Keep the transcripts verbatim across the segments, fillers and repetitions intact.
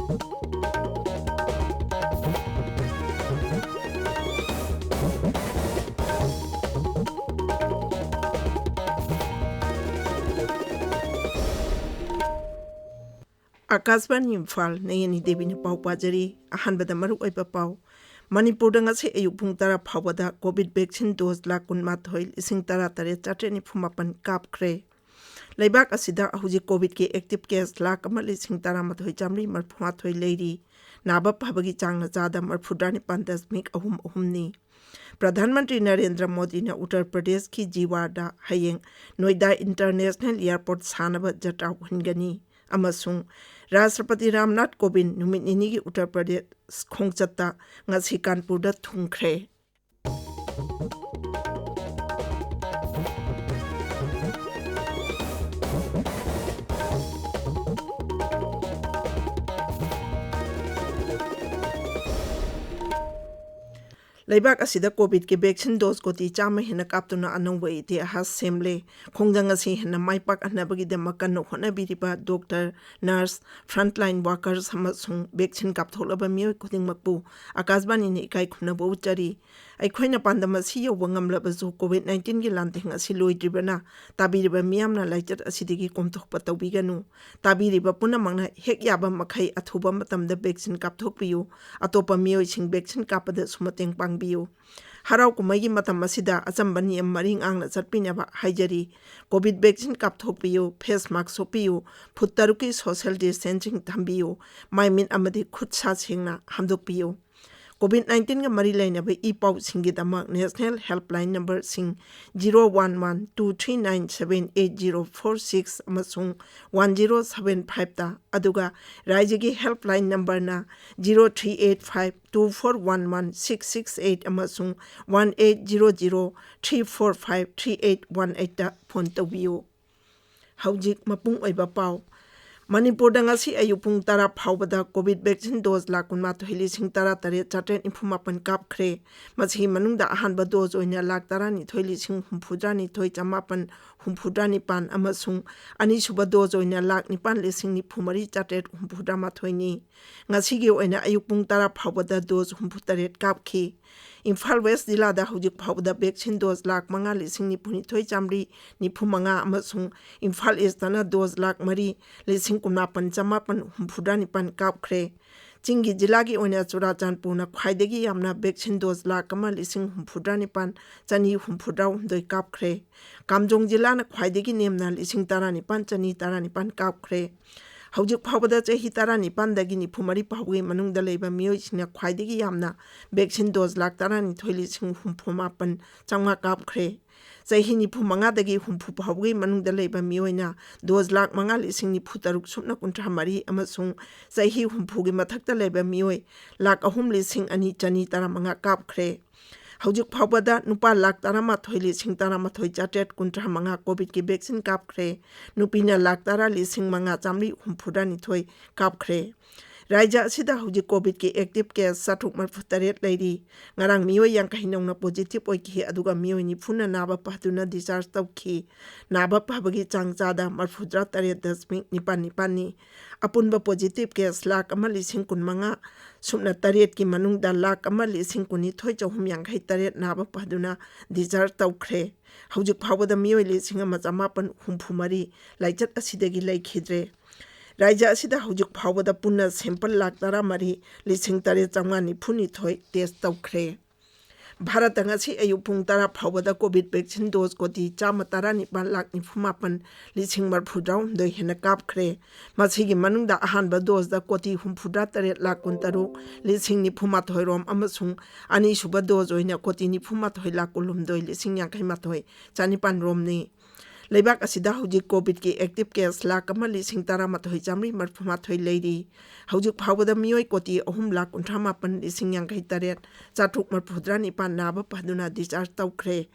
ꯑꯥꯀꯥꯁꯕꯥꯅꯤ ꯏꯝꯐꯥꯜ, ꯅꯌꯅꯤ ꯗꯦꯕꯤꯅ ꯄꯥꯎ ꯄꯥꯖꯔꯤ꯫ ꯑꯍꯥꯟꯕꯗ ꯃꯔꯨꯑꯣꯏꯕ ꯄꯥꯎ꯫ ꯃꯅꯤꯄꯨꯔꯗ ꯉꯁꯤ ꯑꯌꯨꯛ ꯄꯨꯡ ꯇꯔꯥ ꯐꯥꯎꯕꯗ ꯀꯣꯚꯤꯗ ꯚꯦꯛꯁꯤꯟ ꯗꯣꯁ ꯂꯥꯈ ꯀꯨꯟꯃꯥꯊꯣꯏ ꯂꯤꯁꯤꯡ ꯇꯔꯥꯇꯔꯦꯠ ꯆꯥꯇ꯭ꯔꯦꯠ ꯅꯤꯐꯨ ꯃꯥꯄꯟ ꯀꯥꯞꯈ꯭ꯔꯦ꯫ ꯂꯩꯕꯥꯛ ꯑꯁꯤꯗ ꯍꯧꯖꯤꯛ ꯀꯣꯚꯤꯗꯀꯤ ꯑꯦꯛꯇꯤꯚ ꯀꯦꯁ ꯂꯥꯈ ꯑꯃ ꯂꯤꯁꯤꯡ ꯇꯔꯥꯃꯥꯊꯣꯏ ꯆꯥꯃꯔꯤ ꯃꯔꯤꯐꯨꯃꯥꯊꯣꯏ ꯂꯩꯔꯤ꯫ ꯅꯥꯕ ꯐꯕꯒꯤ ꯆꯥꯡꯅ ꯆꯥꯗ ꯃꯔꯤꯐꯨꯇꯔꯥ ꯅꯤꯄꯥꯟ ꯗꯁꯃꯤꯛ ꯑꯍꯨꯝ ꯑꯍꯨꯝꯅꯤ꯫ ꯄ꯭ꯔꯙꯥꯟ ꯃꯟꯇ꯭ꯔꯤ ꯅꯔꯦꯟꯗ꯭ꯔ ꯃꯣꯗꯤꯅ ꯎꯠꯇꯔ ꯄ꯭ꯔꯗꯦꯁꯀꯤ ꯖꯤꯋꯥꯔꯗ ꯍꯌꯦꯡ ꯅꯣꯏꯗꯥ ꯏꯟꯇꯔꯅꯦꯁꯅꯦꯜ ꯑꯦꯌꯔꯄꯣꯔꯠ ꯁꯥꯅꯕ ꯖꯇ꯭ꯔꯥ ꯍꯨꯟꯒꯅꯤ꯫ ꯑꯃꯁꯨꯡ ꯔꯥꯁꯇ꯭ꯔꯄꯇꯤ ꯔꯥꯝꯅꯥꯊ ꯀꯣꯕꯤꯟꯗ ꯅꯨꯃꯤꯠ ꯅꯤꯅꯤꯒꯤ ꯎꯠꯇꯔ ꯄ꯭ꯔꯗꯦꯁ ꯈꯣꯡꯆꯠꯇ ꯉꯁꯤ ꯀꯥꯟꯄꯨꯔꯗ ꯊꯨꯡꯈ꯭ꯔꯦ꯫ ꯂꯩꯕꯥꯛ ꯑꯁꯤꯗ ꯀꯣꯚꯤꯗꯀꯤ ꯚꯦꯛꯁꯤꯟ ꯗꯣꯁ ꯀꯣꯇꯤ ꯆꯥꯝꯃ ꯍꯦꯟꯅ ꯀꯥꯞꯇꯨꯅ ꯑꯅꯧꯕ ꯏꯇꯤꯍꯥꯁ ꯁꯦꯝꯂꯦ꯫ ꯈꯣꯡꯖꯪ ꯑꯁꯤ ꯍꯦꯟꯅ ꯃꯥꯏ ꯄꯥꯛꯍꯟꯅꯕꯒꯤꯗꯃꯛ ꯀꯟꯅ ꯍꯣꯠꯅꯕꯤꯔꯤꯕ ꯗꯣꯛꯇꯔ, ꯅꯔꯁ, ꯐ꯭ꯔꯟꯠꯂꯥꯏꯟ ꯋꯥꯔꯀꯔꯁ ꯑꯃꯁꯨꯡ ꯚꯦꯛꯁꯤꯟ ꯀꯥꯞꯊꯣꯛꯂꯕ ꯃꯤꯑꯣꯏ ꯈꯨꯗꯤꯡꯃꯛꯄꯨ ꯑꯥꯀꯥꯁꯕꯥꯅꯤꯅ ꯏꯀꯥꯏ ꯈꯨꯝꯅꯕ ꯎꯠꯆꯔꯤ꯫ ꯑꯩꯈꯣꯏꯅ ꯄꯥꯟꯗꯝ ꯑꯁꯤ ꯌꯧꯕ ꯉꯝꯂꯕꯁꯨ ꯀꯣꯚꯤꯗ ꯅꯥꯏꯟꯇꯤꯟꯒꯤ ꯂꯥꯟꯊꯦꯡ ꯑꯁꯤ ꯂꯣꯏꯗ꯭ꯔꯤꯕꯅ ꯇꯥꯕꯤꯔꯤꯕ ꯃꯤꯌꯥꯝꯅ ꯂꯥꯏꯆꯠ ꯑꯁꯤꯗꯒꯤ ꯀꯣꯝꯊꯣꯛꯄ ꯇꯧꯕꯤꯒꯅꯨ꯫ ꯇꯥꯕꯤꯔꯤꯕ ꯄꯨꯝꯅꯃꯛꯅ ꯍꯦꯛ ꯌꯥꯕ ꯃꯈꯩ ꯑꯊꯨꯕ ꯃꯇꯝꯗ ꯚꯦꯛꯁꯤꯟ ꯀꯥꯞꯊꯣꯛꯄꯤꯌꯨ꯫ ꯑꯇꯣꯞꯄ ꯃꯤꯑꯣꯏꯁꯤꯡ ꯚꯦꯛꯁꯤꯟ ꯀꯥꯞꯄꯗꯁꯨ ꯃꯇꯦꯡ ꯄꯥꯡꯕꯤꯌꯨ꯫ ꯍꯔꯥꯎ ꯀꯨꯝꯍꯩꯒꯤ ꯃꯇꯝ ꯑꯁꯤꯗ ꯑꯆꯝꯕ ꯅꯤꯌꯝ ꯃꯔꯤ ꯉꯥꯛꯅ ꯆꯠꯄꯤꯅꯕ ꯍꯥꯏꯖꯔꯤ꯫ ꯀꯣꯚꯤꯗ ꯚꯦꯛꯁꯤꯟ ꯀꯥꯞꯊꯣꯛꯄꯤꯌꯨ, ꯐꯦꯁ ꯃꯥꯛꯁ ꯎꯞꯄꯤꯌꯨ, ꯐꯨꯠ ꯇꯔꯨꯛꯀꯤ ꯁꯣꯁꯤꯌꯦꯜ ꯗꯤꯁꯇꯦꯟꯁꯤꯡ ꯊꯝꯕꯤꯌꯨ, ꯃꯥꯏ ꯃꯤꯠ ꯑꯃꯗꯤ ꯈꯨꯠ ꯁꯥ ꯁꯦꯡꯅ ꯍꯥꯝꯗꯣꯛꯄꯤꯌꯨ꯫ ꯀꯣꯚꯤꯗ ꯅꯥꯏꯟꯇꯤꯟꯒ ꯃꯔꯤ ꯂꯩꯅꯕ ꯏ ꯄꯥꯎꯁꯤꯡꯒꯤꯗꯃꯛ ꯅꯦꯁꯅꯦꯜ ꯍꯦꯜꯞꯂꯥꯏꯟ ꯅꯝꯕꯔꯁꯤꯡ zero one one two three nine seven eight zero four six ꯑꯃꯁꯨꯡ ꯋꯥꯟ ꯖꯤꯔꯣ ꯁꯚꯦꯟ ꯐꯥꯏꯚꯇ, ꯑꯗꯨꯒ ꯔꯥꯏꯖ꯭ꯌꯒꯤ ꯍꯦꯜꯞꯂꯥꯏꯟ ꯅꯝꯕꯔꯅ zero three eight five two four one one six six eight ꯑꯃꯁꯨꯡ one eight zero zero three four five three eight one ꯑꯩꯠꯇ phone ꯇꯧꯕꯤꯌꯨ꯫ ꯍꯧꯖꯤꯛ ꯃꯄꯨꯡ ꯑꯣꯏꯕ ꯄꯥꯎ꯫ ꯃꯅꯤꯄꯨꯔꯗ ꯉꯁꯤ ꯑꯌꯨꯛ ꯄꯨꯡ ꯇꯔꯥ ꯐꯥꯎꯕꯗ COVID vaccine dose ꯂꯥꯈ ꯀꯨꯟꯃꯥꯊꯣꯏ ꯂꯤꯁꯤꯡ ꯇꯔꯥ ꯇꯔꯦꯠ ꯆꯥꯇ꯭ꯔꯦꯠ ꯅꯤꯐꯨ ꯃꯥꯄꯟ ꯀꯥꯞꯈ꯭ꯔꯦ꯫ ꯃꯁꯤꯒꯤ ꯃꯅꯨꯡꯗ ꯑꯍꯥꯟꯕ dose ꯑꯣꯏꯅ ꯂꯥꯈ ꯇꯔꯥꯅꯤꯊꯣꯏ ꯂꯤꯁꯤꯡ ꯍꯨꯝꯐꯨꯇꯔꯥꯅꯤꯊꯣꯏ ꯆꯃꯥꯄꯟ ꯍꯨꯝꯐꯨꯇꯔꯥꯅꯤꯄꯥꯟ ꯑꯃꯁꯨꯡ ꯑꯅꯤꯁꯨꯕ dose ꯑꯣꯏꯅ ꯂꯥꯈ ꯅꯤꯄꯥꯟ ꯂꯤꯁꯤꯡ ꯅꯤꯐꯨ ꯃꯔꯤ ꯆꯥꯇ꯭ꯔꯦꯠ ꯍꯨꯝꯐꯨꯇꯔꯥ ꯃꯥꯊꯣꯏꯅꯤ꯫ ꯉꯁꯤꯒꯤ ꯑꯣꯏꯅ ꯑꯌꯨꯛ ꯄꯨꯡ ꯇꯔꯥ ꯐꯥꯎꯕꯗ dose ꯍꯨꯝꯐꯨꯇꯔꯦꯠ ꯀꯥꯞꯈꯤ꯫ ꯏꯝꯐꯥꯜ ꯋꯦꯁ ꯖꯤꯂꯥꯗ ꯍꯧꯖꯤꯛ ꯐꯥꯎꯕꯗ vaccine dose ꯂꯥꯈ ꯃꯉꯥ ꯂꯤꯁꯤꯡ ꯅꯤꯐꯨꯅꯤꯊꯣꯏ ꯆꯥꯃꯔꯤ ꯅꯤꯐꯨ ꯃꯉꯥ ꯑꯃꯁꯨꯡ ꯏꯝꯐꯥꯜ ꯏꯁꯇꯅ dose ꯂꯥꯈ ꯃꯔꯤ ꯂꯤꯁꯤꯡ ꯀꯨꯟꯃꯥꯄꯟ ꯆꯃꯥꯄꯟ ꯍꯨꯝꯐꯨꯇꯔꯥ ꯅꯤꯄꯥꯟ ꯀꯥꯞꯈ꯭ꯔꯦ꯫ ꯆꯤꯡꯒꯤ ꯖꯤꯂꯥꯒꯤ ꯑꯣꯏꯅ ꯆꯨꯔꯥꯆꯥꯟꯄꯨꯔꯅ ꯈ꯭ꯋꯥꯏꯗꯒꯤ ꯌꯥꯝꯅ vaccine dose ꯂꯥꯈ ꯑꯃ ꯂꯤꯁꯤꯡ ꯍꯨꯝꯐꯨꯇꯔꯥ ꯅꯤꯄꯥꯟ ꯆꯅꯤ ꯍꯨꯝꯐꯨꯇꯔꯥ ꯍꯨꯝꯗꯣꯏ ꯀꯥꯞꯈ꯭ꯔꯦ꯫ ꯀꯥꯝꯖꯣꯡ ꯖꯤꯂꯥꯅ ꯈ꯭ꯋꯥꯏꯗꯒꯤ ꯅꯦꯝꯅ ꯂꯤꯁꯤꯡ ꯇꯔꯥꯅꯤꯄꯥꯟ ꯆꯅꯤ ꯇꯔꯥꯅꯤꯄꯥꯟ ꯀꯥꯞꯈ꯭ꯔꯦ꯫ ꯍꯧꯖꯤꯛ ꯐꯥꯎꯕꯗ ꯆꯍꯤ ꯇꯔꯥꯅꯤꯄꯥꯟꯗꯒꯤ ꯅꯤꯐꯨ ꯃꯔꯤ ꯐꯥꯎꯕꯒꯤ ꯃꯅꯨꯡꯗ ꯂꯩꯕ ꯃꯤꯑꯣꯏꯁꯤꯡꯅ ꯈ꯭ꯋꯥꯏꯗꯒꯤ ꯌꯥꯝꯅ vaccine dose ꯂꯥꯈ ꯇꯔꯥꯅꯤꯊꯣꯏ ꯂꯤꯁꯤꯡ ꯍꯨꯝꯐꯨ ꯃꯥꯄꯟ ꯆꯥꯝꯃꯉꯥ ꯀꯥꯞꯈ꯭ꯔꯦ꯫ ꯆꯍꯤ ꯅꯤꯐꯨ ꯃꯉꯥꯗꯒꯤ ꯍꯨꯝꯐꯨ ꯐꯥꯎꯕꯒꯤ ꯃꯅꯨꯡꯗ ꯂꯩꯕ ꯃꯤꯑꯣꯏꯅ dose ꯂꯥꯈ ꯃꯉꯥ ꯂꯤꯁꯤꯡ ꯅꯤꯐꯨ ꯇꯔꯨꯛ ꯁꯨꯞꯅ ꯀꯨꯟꯊ꯭ꯔꯥ ꯃꯔꯤ ꯑꯃꯁꯨꯡ ꯆꯍꯤ ꯍꯨꯝꯐꯨꯒꯤ ꯃꯊꯛꯇ ꯂꯩꯕ ꯃꯤꯑꯣꯏ ꯂꯥꯈ ꯑꯍꯨꯝ ꯂꯤꯁꯤꯡ ꯑꯅꯤ ꯆꯅꯤ ꯇꯔꯥꯃꯉꯥ ꯀꯥꯞꯈ꯭ꯔꯦ꯫ ꯍꯧꯖꯤꯛ ꯐꯥꯎꯕꯗ ꯅꯨꯄꯥ ꯂꯥꯈ ꯇꯔꯥꯃꯥꯊꯣꯏ ꯂꯤꯁꯤꯡ ꯇꯔꯥꯃꯥꯊꯣꯏ ꯆꯥꯇ꯭ꯔꯦꯠ ꯀꯨꯟꯊ꯭ꯔꯥ ꯃꯉꯥ COVIDꯀꯤ vaccine ꯀꯥꯞꯈ꯭ꯔꯦ꯫ ꯅꯨꯄꯤꯅ ꯂꯥꯈ ꯇꯔꯥ ꯂꯤꯁꯤꯡ ꯃꯉꯥ ꯆꯥꯃꯔꯤ ꯍꯨꯝꯐꯨꯇꯔꯥꯅꯤꯊꯣꯏ ꯀꯥꯞꯈ꯭ꯔꯦ꯫ ꯔꯥꯖ꯭ꯌ ꯑꯁꯤꯗ ꯍꯧꯖꯤꯛ COVIDꯀꯤ active case ꯆꯥꯇ꯭ꯔꯨꯛ ꯃꯔꯤꯐꯨ ꯇꯔꯦꯠ ꯂꯩꯔꯤ꯫ ꯉꯔꯥꯡ ꯃꯤꯑꯣꯏ ꯌꯥꯡꯈꯩ ꯅꯧꯅ positive ꯑꯣꯏꯈꯤ, ꯑꯗꯨꯒ ꯃꯤꯑꯣꯏ ꯅꯤꯐꯨꯅ ꯅꯥꯕ ꯐꯗꯨꯅ discharge ꯇꯧꯈꯤ꯫ ꯅꯥꯕ ꯐꯕꯒꯤ ꯆꯥꯡ ꯆꯥꯗ ꯃꯔꯤꯐꯨꯇꯔꯥ ꯇꯔꯦꯠ ꯗꯁꯃꯤꯛ ꯅꯤꯄꯥꯟ ꯅꯤꯄꯥꯟꯅꯤ꯫ ꯑꯄꯨꯟꯕ positive case ꯂꯥꯈ ꯑꯃ ꯂꯤꯁꯤꯡ ꯀꯨꯟꯃꯉꯥ ꯁꯨꯞꯅ ꯇꯔꯦꯠꯀꯤ ꯃꯅꯨꯡꯗ ꯂꯥꯈ ꯑꯃ ꯂꯤꯁꯤꯡ ꯀꯨꯟꯅꯤꯊꯣꯏ ꯆꯍꯨꯝ ꯌꯥꯡꯈꯩ ꯇꯔꯦꯠ ꯅꯥꯕ ꯐꯗꯨꯅ discharge ꯇꯧꯈ꯭ꯔꯦ꯫ ꯍꯧꯖꯤꯛ ꯐꯥꯎꯕꯗ ꯃꯤꯑꯣꯏ ꯂꯤꯁꯤꯡ ꯑꯃ ꯆꯃꯥꯄꯟ ꯍꯨꯝꯐꯨ ꯃꯔꯤ ꯂꯥꯏꯆꯠ ꯑꯁꯤꯗꯒꯤ ꯂꯩꯈꯤꯗ꯭ꯔꯦ꯫ ꯔꯥꯖ꯭ꯌ ꯑꯁꯤꯗ ꯍꯧꯖꯤꯛ ꯐꯥꯎꯕꯗ ꯄꯨꯟꯅ sample ꯂꯥꯈ ꯇꯔꯥꯃꯔꯤ ꯂꯤꯁꯤꯡ ꯇꯔꯦꯠ ꯆꯥꯝꯃꯉꯥ ꯅꯤꯐꯨꯅꯤꯊꯣꯏ test ꯇꯧꯈ꯭ꯔꯦ꯫ ꯚꯥꯔꯠꯇ ꯉꯁꯤ ꯑꯌꯨꯛ ꯄꯨꯡ ꯇꯔꯥ ꯐꯥꯎꯕꯗ COVID vaccine dose ꯀꯣꯇꯤ ꯆꯥꯝꯃ ꯇꯔꯥꯅꯤꯄꯥꯟ ꯂꯥꯈ ꯅꯤꯐꯨ ꯃꯥꯄꯟ ꯂꯤꯁꯤꯡ ꯃꯔꯤꯐꯨꯇꯔꯥꯍꯨꯝꯗꯣꯏ ꯍꯦꯟꯅ ꯀꯥꯞꯈ꯭ꯔꯦ꯫ ꯃꯁꯤꯒꯤ ꯃꯅꯨꯡꯗ ꯑꯍꯥꯟꯕ doseꯗ ꯀꯣꯇꯤ ꯍꯨꯝꯐꯨꯇꯔꯥ ꯇꯔꯦꯠ ꯂꯥꯈ ꯀꯨꯟꯇꯔꯨꯛ ꯂꯤꯁꯤꯡ ꯅꯤꯐꯨ ꯃꯥꯊꯣꯏ ꯔꯣꯝ ꯑꯃꯁꯨꯡ ꯑꯅꯤꯁꯨꯕ dose ꯑꯣꯏꯅ ꯀꯣꯇꯤ ꯅꯤꯐꯨ ꯃꯥꯊꯣꯏ ꯂꯥꯈ ꯀꯨꯟꯍꯨꯝꯗꯣꯏ ꯂꯤꯁꯤꯡ ꯌꯥꯡꯈꯩ ꯃꯥꯊꯣꯏ ꯆꯅꯤꯄꯥꯟ ꯔꯣꯝꯅꯤ꯫ ꯂꯩꯕꯥꯛ ꯑꯁꯤꯗ ꯍꯧꯖꯤꯛ ꯀꯣꯚꯤꯗꯀꯤ ꯑꯦꯛꯇꯤꯚ ꯀꯦꯁ ꯂꯥꯈ ꯑꯃ ꯂꯤꯁꯤꯡ ꯇꯔꯥꯃꯥꯊꯣꯏ ꯆꯥꯃꯔꯤ ꯃꯔꯤꯐꯨ ꯃꯥꯊꯣꯏ ꯂꯩꯔꯤ꯫ ꯍꯧꯖꯤꯛ ꯐꯥꯎꯕꯗ ꯃꯤꯑꯣꯏ ꯀꯣꯇꯤ ꯑꯍꯨꯝ ꯂꯥꯈ ꯀꯨꯟꯊ꯭ꯔꯥ ꯃꯥꯄꯟ ꯂꯤꯁꯤꯡ ꯌꯥꯡꯈꯩ ꯇꯔꯦꯠ ꯆꯥꯇ꯭ꯔꯨꯛ ꯃꯔꯤꯐꯨꯇꯔꯥ ꯅꯤꯄꯥꯟ ꯅꯥꯕ ꯐꯗꯨꯅ ꯗꯤꯁꯆꯥꯔꯖ ꯇꯧꯈ꯭ꯔꯦ꯫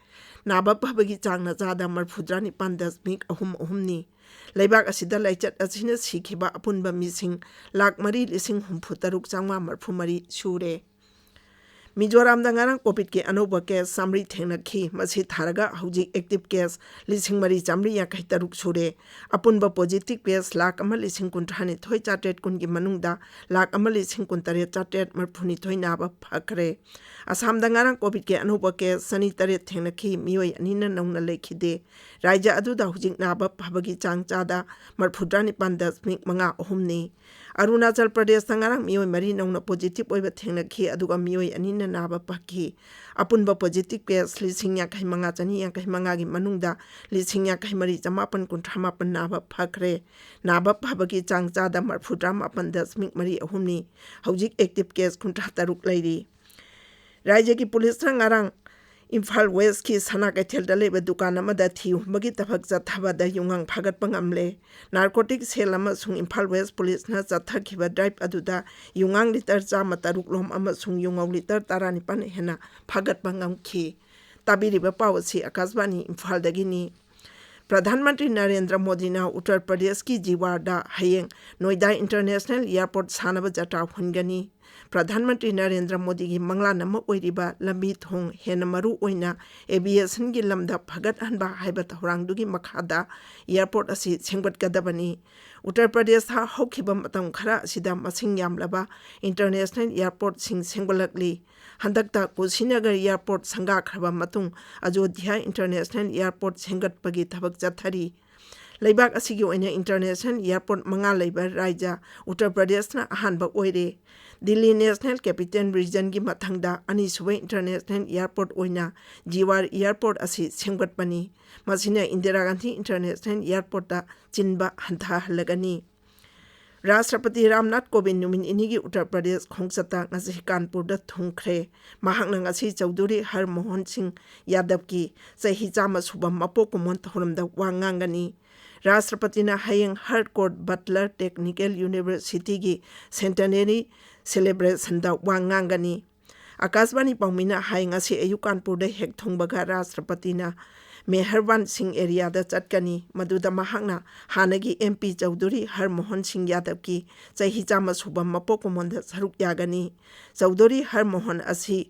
ꯅꯥꯕ ꯐꯕꯒꯤ ꯆꯥꯡꯅ ꯆꯥꯗ ꯃꯔꯤꯐꯨꯇꯔꯥ ꯅꯤꯄꯥꯟ ꯗꯁꯃꯤꯛ ꯑꯍꯨꯝ ꯑꯍꯨꯝꯅꯤ꯫ ꯂꯩꯕꯥꯛ ꯑꯁꯤꯗ ꯂꯥꯏꯆꯠ ꯑꯁꯤꯅ ꯁꯤꯈꯤꯕ ꯑꯄꯨꯟꯕ ꯃꯤꯁꯤꯡ ꯂꯥꯈ ꯃꯔꯤ ꯂꯤꯁꯤꯡ ꯍꯨꯝꯐꯨ ꯇꯔꯨꯛ ꯆꯥꯝꯃꯉꯥ ꯃꯔꯤꯐꯨ ꯃꯔꯤ ꯁꯨꯔꯦ꯫ ꯃꯤꯖꯣꯔꯥꯝꯗ ꯉꯔꯥꯡ ꯀꯣꯚꯤꯗꯀꯤ ꯑꯅꯧꯕ ꯀꯦꯁ ꯆꯥꯃꯔꯤ ꯊꯦꯡꯅꯈꯤ꯫ ꯃꯁꯤ ꯊꯥꯔꯒ ꯍꯧꯖꯤꯛ ꯑꯦꯛꯇꯤꯚ ꯀꯦꯁ ꯂꯤꯁꯤꯡ ꯃꯔꯤ ꯆꯥꯃꯔꯤ ꯌꯥꯡꯈꯩ ꯇꯔꯨꯛ ꯁꯨꯔꯦ꯫ ꯑꯄꯨꯟꯕ ꯄꯣꯖꯤꯇꯤꯚ ꯀꯦꯁ ꯂꯥꯈ ꯑꯃ ꯂꯤꯁꯤꯡ ꯀꯨꯟꯊ꯭ꯔꯥ ꯅꯤꯊꯣꯏ ꯆꯥꯇ꯭ꯔꯦꯠ ꯀꯨꯟꯒꯤ ꯃꯅꯨꯡꯗ ꯂꯥꯈ ꯑꯃ ꯂꯤꯁꯤꯡ ꯀꯨꯟꯇꯔꯦꯠ ꯆꯥꯇ꯭ꯔꯦꯠ ꯃꯔꯤꯐꯨ ꯅꯤꯊꯣꯏ ꯅꯥꯕ ꯐꯈ꯭ꯔꯦ꯫ ꯑꯁꯥꯝꯗ ꯉꯔꯥꯡ ꯀꯣꯚꯤꯗꯀꯤ ꯑꯅꯧꯕ ꯀꯦꯁ ꯆꯅꯤ ꯇꯔꯦꯠ ꯊꯦꯡꯅꯈꯤ꯫ ꯃꯤꯑꯣꯏ ꯑꯅꯤꯅ ꯅꯧꯅ ꯂꯩꯈꯤꯗꯦ꯫ ꯔꯥꯖ꯭ꯌ ꯑꯗꯨꯗ ꯍꯧꯖꯤꯛ ꯅꯥꯕ ꯐꯕꯒꯤ ꯆꯥꯡ ꯆꯥꯗ ꯃꯔꯤꯐꯨꯇꯔꯥ ꯅꯤꯄꯥꯟ ꯗꯁꯃꯤꯛ ꯃꯉꯥ ꯑꯍꯨꯝꯅꯤ꯫ ꯑꯔꯨꯅꯥꯆꯜ ꯄ꯭ꯔꯗꯦꯁꯇ ꯉꯔꯥꯡ ꯃꯤꯑꯣꯏ ꯃꯔꯤ ꯅꯧꯅ ꯄꯣꯖꯤꯇꯤꯚ ꯑꯣꯏꯕ ꯊꯦꯡꯅꯈꯤ, ꯑꯗꯨꯒ ꯃꯤꯑꯣꯏ ꯑꯅꯤꯅ ꯅꯥꯕ ꯐꯈꯤ꯫ ꯑꯄꯨꯟꯕ ꯄꯣꯖꯤꯇꯤꯚ ꯀꯦꯁ ꯂꯤꯁꯤꯡ ꯌꯥꯡꯈꯩ ꯃꯉꯥ ꯆꯅꯤ ꯌꯥꯡꯈꯩ ꯃꯉꯥꯒꯤ ꯃꯅꯨꯡꯗ ꯂꯤꯁꯤꯡ ꯌꯥꯡꯈꯩ ꯃꯔꯤ ꯆꯃꯥꯄꯟ ꯀꯨꯟꯊ꯭ꯔꯥ ꯃꯥꯄꯟ ꯅꯥꯕ ꯐꯈ꯭ꯔꯦ꯫ ꯅꯥꯕ ꯐꯕꯒꯤ ꯆꯥꯡ ꯆꯥꯗ ꯃꯔꯤꯐꯨꯇꯔꯥ ꯃꯥꯄꯟ ꯗꯁꯃꯤꯛ ꯃꯔꯤ ꯑꯍꯨꯝꯅꯤ꯫ ꯍꯧꯖꯤꯛ ꯑꯦꯛꯇꯤꯚ ꯀꯦꯁ ꯀꯨꯟꯊ꯭ꯔꯥ ꯇꯔꯨꯛ ꯂꯩꯔꯤ꯫ ꯔꯥꯖ꯭ꯌꯒꯤ ꯄꯨꯂꯤꯁꯅ ꯉꯔꯥꯡ ꯏꯝꯐꯥꯜ ꯋꯦꯁꯀꯤ ꯁꯅꯥ ꯀꯩꯊꯦꯜꯗ ꯂꯩꯕ ꯗꯨꯀꯥꯟ ꯑꯃꯗ ꯊꯤ ꯍꯨꯝꯕꯒꯤ ꯊꯕꯛ ꯆꯠꯊꯕꯗ ꯌꯨꯉꯥꯡ ꯐꯥꯒꯠꯄ ꯉꯝꯂꯦ꯫ ꯅꯥꯔꯀꯣꯇꯤꯛ ꯁꯦꯜ ꯑꯃꯁꯨꯡ ꯏꯝꯐꯥꯜ ꯋꯦꯁ ꯄꯨꯂꯤꯁꯅ ꯆꯠꯊꯈꯤꯕ ꯗ꯭ꯔꯥꯏꯚ ꯑꯗꯨꯗ ꯌꯨꯉꯥꯡ ꯂꯤꯇꯔ ꯆꯥꯝꯃ ꯇꯔꯨꯛ ꯂꯣꯝ ꯑꯃꯁꯨꯡ ꯌꯨꯉꯧ ꯂꯤꯇꯔ ꯇꯔꯥꯅꯤꯄꯥꯟ ꯍꯦꯟꯅ ꯐꯥꯒꯠꯄ ꯉꯝꯈꯤ꯫ ꯇꯥꯕꯤꯔꯤꯕ ꯄꯥꯎ ꯑꯁꯤ ꯑꯀꯥꯁꯕꯥꯅꯤ ꯏꯝꯐꯥꯜꯗꯒꯤꯅꯤ꯫ ꯄ꯭ꯔꯙꯥꯟ ꯃꯟꯇ꯭ꯔꯤ ꯅꯔꯦꯟꯗ꯭ꯔ ꯃꯣꯗꯤꯅ ꯎꯠꯇꯔ ꯄ꯭ꯔꯗꯦꯁꯀꯤ ꯖꯤꯋꯥꯔꯗ ꯍꯌꯦꯡ ꯅꯣꯏꯗꯥ ꯏꯟꯇꯔꯅꯦꯁꯅꯦꯜ ꯑꯦꯌꯔꯄꯣꯔꯠ ꯁꯥꯅꯕ ꯖꯇ꯭ꯔꯥ ꯍꯨꯟꯒꯅꯤ꯫ ꯄ꯭ꯔꯙꯥꯟ ꯃꯟꯇ꯭ꯔꯤ ꯅꯔꯦꯟꯗ꯭ꯔ ꯃꯣꯗꯤꯒꯤ ꯃꯪꯂꯥꯟ ꯑꯃ ꯑꯣꯏꯔꯤꯕ ꯂꯝꯕꯤ ꯊꯣꯡ ꯍꯦꯟꯅ ꯃꯔꯨ ꯑꯣꯏꯅ ꯑꯦꯚꯤꯌꯦꯁꯟꯒꯤ ꯂꯝꯗ ꯐꯒꯠꯍꯟꯕ ꯍꯥꯏꯕ ꯊꯧꯔꯥꯡꯗꯨꯒꯤ ꯃꯈꯥꯗ ꯑꯦꯌꯔꯄꯣꯔꯠ ꯑꯁꯤ ꯁꯦꯝꯒꯠꯀꯗꯕꯅꯤ꯫ ꯎꯠꯇꯔ ꯄ꯭ꯔꯗꯦꯁꯇ ꯍꯧꯈꯤꯕ ꯃꯇꯝ ꯈꯔ ꯑꯁꯤꯗ ꯃꯁꯤꯡ ꯌꯥꯝꯂꯕ ꯏꯟꯇꯔꯅꯦꯁꯅꯦꯜ ꯑꯦꯌꯔꯄꯣꯔꯠꯁꯤꯡ ꯁꯦꯝꯒꯠꯂꯛꯂꯤ꯫ ꯍꯟꯗꯛꯇ ꯀꯨꯁꯤꯅꯒꯔ ꯑꯦꯌꯔꯄꯣꯔꯠ ꯁꯪꯒꯥꯈ꯭ꯔꯕ ꯃꯇꯨꯡ ꯑꯌꯣꯙ꯭ꯌꯥ ꯏꯟꯇꯔꯅꯦꯁꯅꯦꯜ ꯑꯦꯌꯔꯄꯣꯔꯠ ꯁꯦꯝꯒꯠꯄꯒꯤ ꯊꯕꯛ ꯆꯠꯊꯔꯤ꯫ ꯂꯩꯕꯥꯛ ꯑꯁꯤꯒꯤ ꯑꯣꯏꯅ ꯏꯟꯇꯔꯅꯦꯁꯅꯦꯜ ꯑꯦꯌꯔꯄꯣꯔꯠ ꯃꯉꯥ ꯂꯩꯕ ꯔꯥꯖ꯭ꯌ ꯎꯠꯇꯔ ꯄ꯭ꯔꯗꯦꯁꯅ ꯑꯍꯥꯟꯕ ꯑꯣꯏꯔꯦ꯫ ꯗꯤꯜꯂꯤ ꯅꯦꯁꯅꯦꯜ ꯀꯦꯄꯤꯇꯦꯜ ꯔꯤꯖꯟꯒꯤ ꯃꯊꯪꯗ ꯑꯅꯤꯁꯨꯕ ꯏꯟꯇꯔꯅꯦꯁꯅꯦꯜ ꯑꯦꯌꯔꯄꯣꯔꯠ ꯑꯣꯏꯅ ꯖꯤꯋꯥꯔ ꯑꯦꯌꯔꯄꯣꯔꯠ ꯑꯁꯤ ꯁꯦꯝꯒꯠꯄꯅꯤ꯫ ꯃꯁꯤꯅ ꯏꯟꯗꯤꯔꯥ ꯒꯥꯟꯙꯤ ꯏꯟꯇꯔꯅꯦꯁꯅꯦꯜ ꯑꯦꯌꯔꯄꯣꯔꯠꯇ ꯆꯤꯟꯕ ꯍꯟꯊꯍꯜꯂꯒꯅꯤ꯫ ꯔꯥꯁꯇ꯭ꯔꯄꯇꯤ ꯔꯥꯝꯅꯥꯊ ꯀꯣꯕꯤꯟꯗ ꯅꯨꯃꯤꯠ ꯅꯤꯅꯤꯒꯤ ꯎꯠꯇꯔ ꯄ꯭ꯔꯗꯦꯁ ꯈꯣꯡꯆꯠꯇ ꯉꯁꯤ ꯀꯥꯟꯄꯨꯔꯗ ꯊꯨꯡꯈ꯭ꯔꯦ꯫ ꯃꯍꯥꯛꯅ ꯉꯁꯤ ꯆꯧꯙꯨꯔꯤ ꯍꯔ ꯃꯣꯍꯟ ꯁꯤꯡ ꯌꯥꯗꯕꯀꯤ ꯆꯍꯤ ꯆꯥꯝꯃ ꯁꯨꯕ ꯃꯄꯣꯛ ꯀꯨꯝꯑꯣꯟ ꯊꯧꯔꯝꯗ ꯋꯥ ꯉꯥꯡꯒꯅꯤ꯫ ꯔꯥꯁꯇ꯭ꯔꯄꯇꯤꯅ ꯍꯌꯦꯡ ꯍꯔꯀꯣꯠ ꯕꯠꯂꯔ ꯇꯦꯛꯅꯤꯀꯦꯜ ꯌꯨꯅꯤꯚꯔꯁꯤꯇꯤꯒꯤ ꯁꯦꯟꯇꯦꯅꯔꯤ ꯁꯦꯂꯦꯕ꯭ꯔꯦꯁꯟꯗ ꯋꯥ ꯉꯥꯡꯒꯅꯤ꯫ ꯑꯀꯥꯁꯕꯥꯅꯤ ꯄꯥꯎꯃꯤꯅ ꯍꯥꯏ, ꯉꯁꯤ ꯑꯌꯨꯛ ꯀꯥꯟꯄꯨꯔꯗ ꯍꯦꯛ ꯊꯨꯡꯕꯒ ꯔꯥꯁꯇ꯭ꯔꯄꯇꯤꯅ ꯃꯦꯍꯔꯕꯥꯟ ꯁꯤꯡ ꯑꯦꯔꯤꯌꯥꯗ ꯆꯠꯀꯅꯤ, ꯃꯗꯨꯗ ꯃꯍꯥꯛꯅ ꯍꯥꯟꯅꯒꯤ ꯑꯦꯝ ꯄꯤ ꯆꯧꯙꯨꯔꯤ ꯍꯔ ꯃꯣꯍꯟ ꯁꯤꯡ ꯌꯥꯗꯕꯀꯤ ꯆꯍꯤ ꯆꯥꯝꯃ ꯁꯨꯕ ꯃꯄꯣꯛ ꯀꯨꯝꯑꯣꯟꯗ ꯁꯔꯨꯛ ꯌꯥꯒꯅꯤ꯫ ꯆꯧꯙꯨꯔꯤ ꯍꯔ ꯃꯣꯍꯟ ꯑꯁꯤ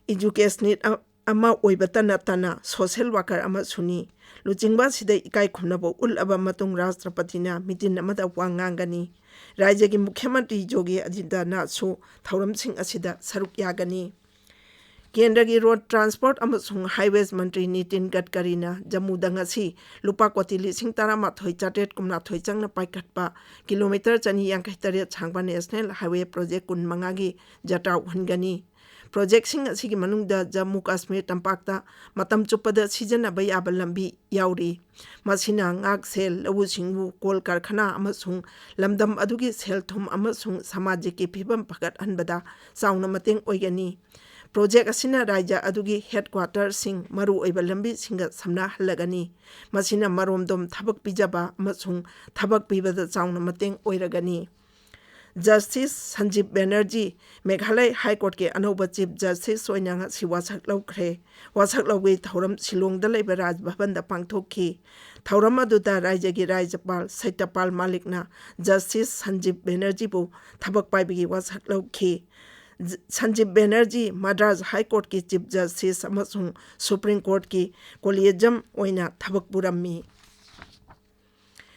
ꯏꯖꯨꯀꯦꯁꯅꯤꯁ ꯑ-, ꯑꯃ ꯑꯣꯏꯕꯇ ꯅꯠꯇꯅ ꯁꯣꯁꯦꯜ ꯋꯥꯀꯔ ꯑꯃꯁꯨꯅꯤ꯫ ꯂꯨꯆꯤꯡꯕ ꯑꯁꯤꯗ ꯏꯀꯥꯏ ꯈꯨꯝꯅꯕ ꯎꯠꯂꯕ ꯃꯇꯨꯡ ꯔꯥꯁꯇ꯭ꯔꯄꯇꯤꯅ ꯃꯤꯇꯤꯟ ꯑꯃꯗ ꯋꯥ ꯉꯥꯡꯒꯅꯤ꯫ ꯔꯥꯖ꯭ꯌꯒꯤ ꯃꯨꯈ꯭ꯌ ꯃꯟꯇ꯭ꯔꯤ ꯌꯣꯒꯤ ꯑꯗꯤꯇ꯭ꯌꯅꯥꯊꯁꯨ ꯊꯧꯔꯝꯁꯤꯡ ꯑꯁꯤꯗ ꯁꯔꯨꯛ ꯌꯥꯒꯅꯤ꯫ ꯀꯦꯟꯗ꯭ꯔꯒꯤ ꯔꯣꯗ ꯇ꯭ꯔꯥꯟꯁꯄꯣꯔꯠ ꯑꯃꯁꯨꯡ ꯍꯥꯏꯋꯦꯖ ꯃꯟꯇ꯭ꯔꯤ ꯅꯤꯇꯤꯟ ꯒꯗꯀꯔꯤꯅ ꯖꯝꯃꯨꯗ ꯉꯁꯤ ꯂꯨꯄꯥ ꯀꯣꯇꯤ ꯂꯤꯁꯤꯡ ꯇꯔꯥꯃꯥꯊꯣꯏ ꯆꯥꯇ꯭ꯔꯦꯠ ꯀꯨꯟꯃꯥꯊꯣꯏ ꯆꯪꯅ ꯄꯥꯏꯈꯠꯄ ꯀꯤꯂꯣꯃꯤꯇꯔ ꯆꯅꯤ ꯌꯥꯡꯈꯩ ꯇꯔꯦꯠ ꯁꯥꯡꯕ ꯅꯦꯁꯅꯦꯜ ꯍꯥꯏꯋꯦ ꯄ꯭ꯔꯣꯖꯦꯛ ꯀꯨꯟ ꯃꯉꯥꯒꯤ ꯖꯇ꯭ꯔꯥ ꯎꯍꯟꯒꯅꯤ꯫ ꯄ꯭ꯔꯣꯖꯦꯛꯁꯤꯡ ꯑꯁꯤꯒꯤ ꯃꯅꯨꯡꯗ ꯖꯝꯃꯨ ꯀꯥꯁꯃꯤꯔ ꯇꯝꯄꯥꯛꯇ ꯃꯇꯝ ꯆꯨꯞꯄꯗ ꯁꯤꯖꯤꯟꯅꯕ ꯌꯥꯕ ꯂꯝꯕꯤ ꯌꯥꯎꯔꯤ꯫ ꯃꯁꯤꯅ ꯉꯥꯛꯁꯦꯜ, ꯂꯧꯎ ꯁꯤꯡꯎ, ꯀꯣꯜ ꯀꯔꯈꯅꯥ ꯑꯃꯁꯨꯡ ꯂꯝꯗꯝ ꯑꯗꯨꯒꯤ ꯁꯦꯜ ꯊꯨꯝ ꯑꯃꯁꯨꯡ ꯁꯃꯥꯖꯤꯛꯀꯤ ꯐꯤꯕꯝ ꯐꯒꯠꯍꯟꯕꯗ ꯆꯥꯎꯅ ꯃꯇꯦꯡ ꯑꯣꯏꯒꯅꯤ꯫ ꯄ꯭ꯔꯣꯖꯦꯛ ꯑꯁꯤꯅ ꯔꯥꯖ꯭ꯌ ꯑꯗꯨꯒꯤ ꯍꯦꯗꯀ꯭ꯋꯥꯇꯔꯁꯤꯡ ꯃꯔꯨꯑꯣꯏꯕ ꯂꯝꯕꯤꯁꯤꯡꯒ ꯁꯝꯅꯍꯜꯂꯒꯅꯤ꯫ ꯃꯁꯤꯅ ꯃꯔꯣꯝꯗꯣꯝ ꯊꯕꯛ ꯄꯤꯖꯕ ꯑꯃꯁꯨꯡ ꯊꯕꯛ ꯄꯤꯕꯗ ꯆꯥꯎꯅ ꯃꯇꯦꯡ ꯑꯣꯏꯔꯒꯅꯤ꯫ ꯖꯁꯇꯤꯁ ꯁꯟꯖꯤꯕ ꯕꯦꯅꯔꯖꯤ ꯃꯦꯘꯥꯂꯌ ꯍꯥꯏ ꯀꯣꯔꯠꯀꯤ ꯑꯅꯧꯕ ꯆꯤꯐ ꯖꯁꯇꯤꯁ ꯑꯣꯏꯅ ꯉꯁꯤ ꯋꯥꯁꯛ ꯂꯧꯈ꯭ꯔꯦ꯫ ꯋꯥꯁꯛ ꯂꯧꯕꯒꯤ ꯊꯧꯔꯝ ꯁꯤꯂꯣꯡꯗ ꯂꯩꯕ ꯔꯥꯖ ꯚꯕꯟꯗ ꯄꯥꯡꯊꯣꯛꯈꯤ꯫ ꯊꯧꯔꯝ ꯑꯗꯨꯗ ꯔꯥꯖ꯭ꯌꯒꯤ ꯔꯥꯖ꯭ꯌꯄꯥꯜ ꯁꯇ꯭ꯌꯄꯥꯜ ꯃꯥꯂꯤꯛꯅ ꯖꯁꯇꯤꯁ ꯁꯟꯖꯤꯕ ꯕꯦꯅꯔꯖꯤꯕꯨ ꯊꯕꯛ ꯄꯥꯏꯕꯒꯤ ꯋꯥꯁꯛ ꯂꯧꯈꯤ꯫ ꯖ-, ꯁꯟꯖꯤꯕ ꯕꯦꯅꯔꯖꯤ ꯃꯗ꯭ꯔꯥꯁ ꯍꯥꯏ ꯀꯣꯔꯠꯀꯤ ꯆꯤꯐ ꯖꯁꯇꯤꯁ ꯑꯃꯁꯨꯡ ꯁꯨꯄ꯭ꯔꯤꯝ ꯀꯣꯔꯠꯀꯤ ꯀꯣꯂꯤꯖꯝ ꯑꯣꯏꯅ ꯊꯕꯛ ꯄꯨꯔꯝꯃꯤ꯫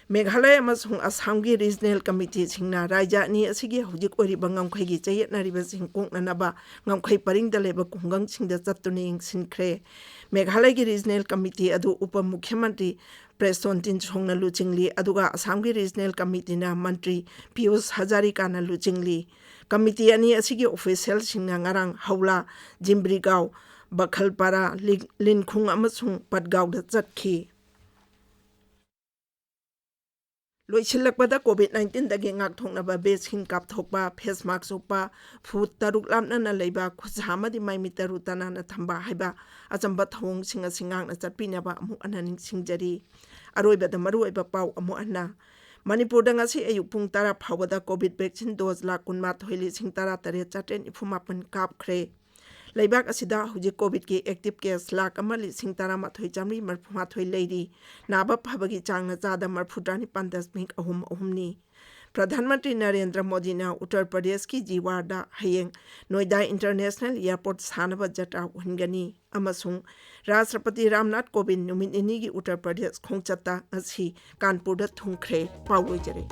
ꯃꯦꯘꯥꯂꯌ ꯑꯃꯁꯨꯡ ꯑꯁꯥꯝꯒꯤ ꯔꯤꯖꯅꯦꯜ ꯀꯃꯤꯇꯤꯁꯤꯡꯅ ꯔꯥꯖ꯭ꯌ ꯑꯅꯤ ꯑꯁꯤꯒꯤ ꯍꯧꯖꯤꯛ ꯑꯣꯏꯔꯤꯕ ꯉꯝꯈꯩꯒꯤ ꯆꯌꯦꯠꯅꯔꯤꯕꯁꯤꯡ ꯀꯣꯛꯅꯅꯕ ꯉꯝꯈꯩ ꯄꯔꯤꯡꯗ ꯂꯩꯕ ꯈꯨꯡꯒꯪꯁꯤꯡꯗ ꯆꯠꯇꯨꯅ ꯌꯦꯡꯁꯤꯟꯈ꯭ꯔꯦ꯫ ꯃꯦꯘꯥꯂꯌꯒꯤ ꯔꯤꯖꯅꯦꯜ ꯀꯃꯤꯇꯤ ꯑꯗꯨ ꯎꯄ ꯃꯨꯈ꯭ꯌ ꯃꯟꯇ꯭ꯔꯤ ꯄ꯭ꯔꯦꯁꯇꯣꯟ ꯇꯤꯟꯁꯣꯡꯅ ꯂꯨꯆꯤꯡꯂꯤ, ꯑꯗꯨꯒ ꯑꯁꯥꯝꯒꯤ ꯔꯤꯖꯅꯦꯜ ꯀꯃꯤꯇꯤꯅ ꯃꯟꯇ꯭ꯔꯤ ꯄꯤꯌꯨꯁ ꯍꯖꯥꯔꯤꯀꯥꯅ ꯂꯨꯆꯤꯡꯂꯤ꯫ ꯀꯃꯤꯇꯤ ꯑꯅꯤ ꯑꯁꯤꯒꯤ ꯑꯣꯐꯤꯁꯤꯌꯦꯜꯁꯤꯡꯅ ꯉꯔꯥꯡ ꯍꯧꯂꯥ, ꯖꯤꯝꯕ꯭ꯔꯤꯒꯥꯎ, ꯕꯈꯜꯄꯥꯔꯥ, ꯂꯤ-, ꯂꯤꯟꯈꯨꯡ ꯑꯃꯁꯨꯡ ꯄꯠꯒꯥꯎꯗ ꯆꯠꯈꯤ꯫ ꯂꯣꯏꯁꯤꯜꯂꯛꯄꯗ, ꯀꯣꯚꯤꯗ ꯅꯥꯏꯟꯇꯤꯟꯗꯒꯤ ꯉꯥꯛꯊꯣꯛꯅꯕ ꯚꯦꯛꯁꯤꯟ ꯀꯥꯞꯊꯣꯛꯄ, ꯐꯦꯁ ꯃꯥꯛꯁ ꯎꯞꯄ, ꯐꯨꯠ ꯇꯔꯨꯛ ꯂꯥꯞꯅꯅ ꯂꯩꯕ, ꯈꯨꯠꯁꯥ ꯑꯃꯗꯤ ꯃꯥꯏ ꯃꯤꯠ ꯇꯔꯨ ꯇꯅꯥꯟꯅ ꯊꯝꯕ ꯍꯥꯏꯕ ꯑꯆꯝꯕ ꯊꯧꯑꯣꯡꯁꯤꯡ ꯑꯁꯤ ꯉꯥꯛꯅ ꯆꯠꯄꯤꯅꯕ ꯑꯃꯨꯛ ꯍꯟꯅ ꯅꯤꯡꯁꯤꯡꯖꯔꯤ꯫ ꯑꯔꯣꯏꯕꯗ ꯃꯔꯨꯑꯣꯏꯕ ꯄꯥꯎ ꯑꯃꯨꯛ ꯍꯟꯅ꯫ ꯃꯅꯤꯄꯨꯔꯗ ꯉꯁꯤ ꯑꯌꯨꯛ ꯄꯨꯡ ꯇꯔꯥ ꯐꯥꯎꯕꯗ ꯀꯣꯚꯤꯗ ꯚꯦꯛꯁꯤꯟ ꯗꯣꯁ ꯂꯥꯈ ꯀꯨꯟꯃꯥꯊꯣꯏ ꯂꯤꯁꯤꯡ ꯇꯔꯥ ꯇꯔꯦꯠ ꯆꯥꯇ꯭ꯔꯦꯠ ꯅꯤꯐꯨ ꯃꯥꯄꯟ ꯀꯥꯞꯈ꯭ꯔꯦ꯫ ꯂꯩꯕꯥꯛ ꯑꯁꯤꯗ ꯍꯧꯖꯤꯛ ꯀꯣꯚꯤꯗꯀꯤ ꯑꯦꯛꯇꯤꯚ ꯀꯦꯁ ꯂꯥꯈ ꯑꯃ ꯂꯤꯁꯤꯡ ꯇꯔꯥꯃꯥꯊꯣꯏ ꯆꯥꯃꯔꯤ ꯃꯔꯤꯐꯨꯃꯥꯊꯣꯏ ꯂꯩꯔꯤ꯫ ꯅꯥꯕ ꯐꯕꯒꯤ ꯆꯥꯡꯅ ꯆꯥꯗ ꯃꯔꯤꯐꯨꯇꯔꯥ ꯅꯤꯄꯥꯟ ꯗꯁꯃꯤꯛ ꯑꯍꯨꯝ ꯑꯍꯨꯝꯅꯤ꯫ ꯄ꯭ꯔꯙꯥꯟ ꯃꯟꯇ꯭ꯔꯤ ꯅꯔꯦꯟꯗ꯭ꯔ ꯃꯣꯗꯤꯅ ꯎꯠꯇꯔ ꯄ꯭ꯔꯗꯦꯁꯀꯤ ꯖꯤꯋꯥꯔꯗ ꯍꯌꯦꯡ ꯅꯣꯏꯗꯥ ꯏꯟꯇꯔꯅꯦꯁꯅꯦꯜ ꯑꯦꯌꯔꯄꯣꯔꯠ ꯁꯥꯅꯕ ꯖꯇ꯭ꯔꯥ ꯎꯍꯟꯒꯅꯤ ꯑꯃꯁꯨꯡ ꯔꯥꯁꯇ꯭ꯔꯄꯇꯤ ꯔꯥꯝꯅꯥꯊ ꯀꯣꯕꯤꯟꯗ ꯅꯨꯃꯤꯠ ꯅꯤꯅꯤꯒꯤ ꯎꯠꯇꯔ ꯄ꯭ꯔꯗꯦꯁ ꯈꯣꯡꯆꯠꯇ ꯉꯁꯤ ꯀꯥꯟꯄꯨꯔꯗ ꯊꯨꯡꯈ꯭ꯔꯦ꯫ ꯄꯥꯎ ꯂꯣꯏꯖꯔꯦ꯫